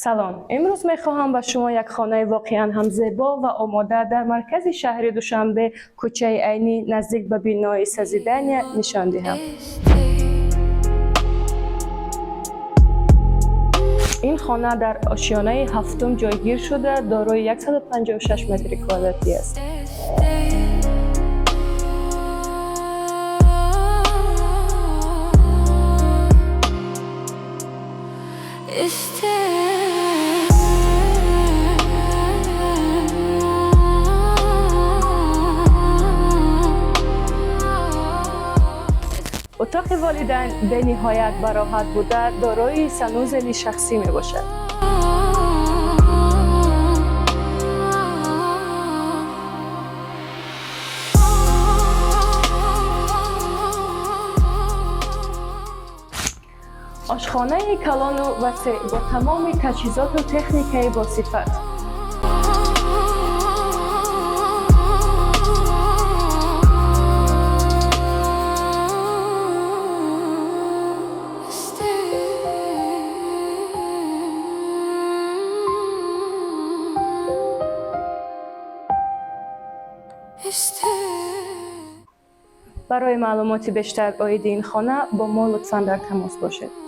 Салом. Имрӯз мехоҳам ба шумо як хонаи воқеан ҳам зебо ва омода дар маркази шаҳри Душанбе, кӯчаи Айнӣ, наздик ба бинои Созидания нишон диҳам. Ин хона дар ошёнаи ҳафтум ҷойгир шуда, дорои 156 метри квадратӣ аст. Утоқи волидайн бениҳоят бароҳат буда, дорои санузели шахсӣ мебошад. Ошхонаи калону васеъ бо тамоми таҷҳизоту техникаи босифат. Барои маълумоти бештар оиди ин хона бо мо лутфан дар тамос бошед.